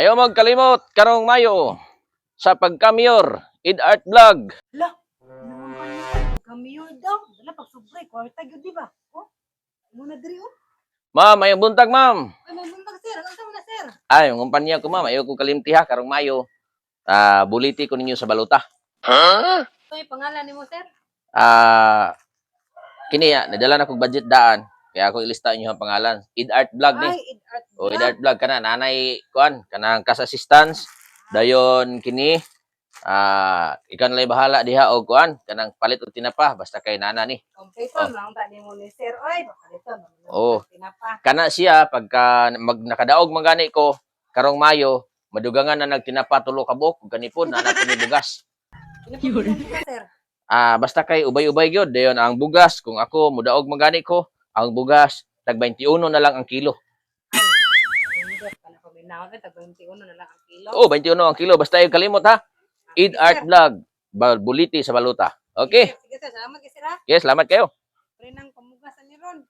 Ayaw magkalimot karong Mayo sa pagka-mayor, Id Art Vlog. Hala, ano man pa niya? Kamiyor daw. Dala pag sobre, kwarta gyud, di ba? Oh. Muna diri oh. Ma'am, ayaw buntag, ma'am. Ay, may buntag, sir. Ano sa na, sir? Ay, ang kumpanya ko, ma'am, ayaw ko kalimti ha karong Mayo. Ah, buliti ko ninyo sa baluta. Ito yung pangalan nimo, sir? Ah, kini ah, nadala na kog budget daan. Kaya ako ilista inyo ang pangalan. Id Art Vlog ni. Ay, Id Art O Id Art Vlog kana nanay kuan kanang kas assistance. Dayon kini ikaw na lay bahala diha og kuan kanang palit og tinapa basta kay nana ni. Kompleto Oh. lang ta nimo ni sir. Ay, pakalito. Oh. Tinapa. Kana siya pagka mag nakadaog man gani ko karong Mayo, madugangan na nagtinapa tulo ka buok ug kanipon na ko ni bugas. Yun. Sir. Ah, basta kay ubay-ubay gyud dayon ang bugas kung ako mudaog man gani ko, ang bugas tag 21 na lang ang kilo. Hindi pa na paminaw tag 21 na lang ang kilo. Oh, 21 ang kilo basta yung kalimot ha. Id Art Vlog, buliti sa baluta. Okay. Sige, sir, salamat kay sir ha. Okay, salamat kayo. Pre nang pamugas ni ron.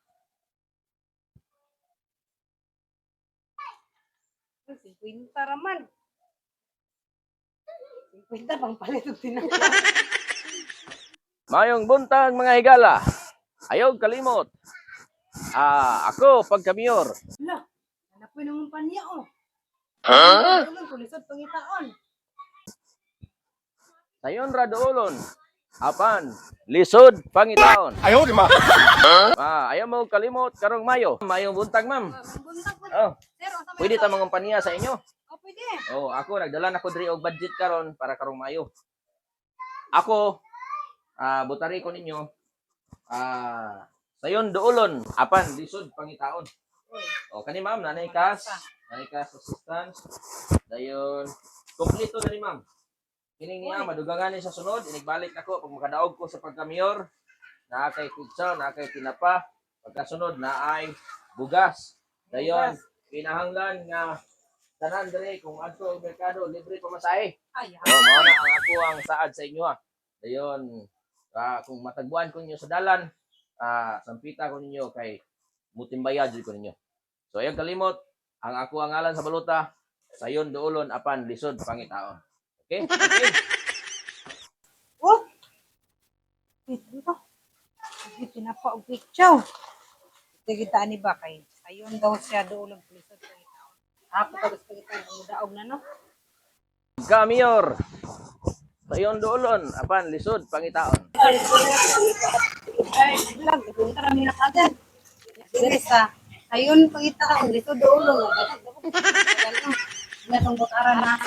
Ay, 50 raman. 50 pang palit og tinapa. Mayong buntag, mga higala. Ayaw kalimot. Ah, ako pagka-mayor. Hala, anak ko nang panya oh. Ha? Huh? Kulisod pangitaon. Sayon ra doolon. Apan, lisod pangitaon. Ayaw, di ma. Ah, ayaw mo kalimot karong Mayo. Mayong buntag, ma'am. Buntag po. Oh, Sir, unsa may pwede ta mangumpanya sa inyo. Oh, pwede. Oh, ako nagdala na ko diri og budget karon para karong Mayo. Ako butari ko ninyo. Ah, sayon doolon, apan lisod pangitaon. O kani ma'am, nanay kas assistance. Dayon, kompleto na ni ma'am. Kini niya madugangan ni sa sunod, inigbalik nako pag makadaog ko sa pagka-mayor. Naa kay pizza, naa kay tinapa. Pagkasunod na ay bugas. Dayon, kinahanglan nga tanan diri kung adto ang merkado libre pamasahe. Ay, Oh, mao na ang ako ang saad sa inyo ah. Dayon, kung matagbuan ko ninyo sa dalan, sampita ko ninyo kay mutimbaya jud ko ninyo. So ayong kalimot, ang ako ang ngalan sa baluta, sayon doolon apan lisod pangitaon. Okay? Okay. Oh. Wait, ano to? Sige, tinapa og picture. Sige, kita ni ba kay ayon daw siya doon ang kulisod pangitaon. Ako pa gusto kita ang daog na no. Kamiyor. Sayon doolon apan lisod pangitaon. Ay, vlog, punta kami na kagad. Dire sa ayon pangitaon lisod doon. Natong butaran na.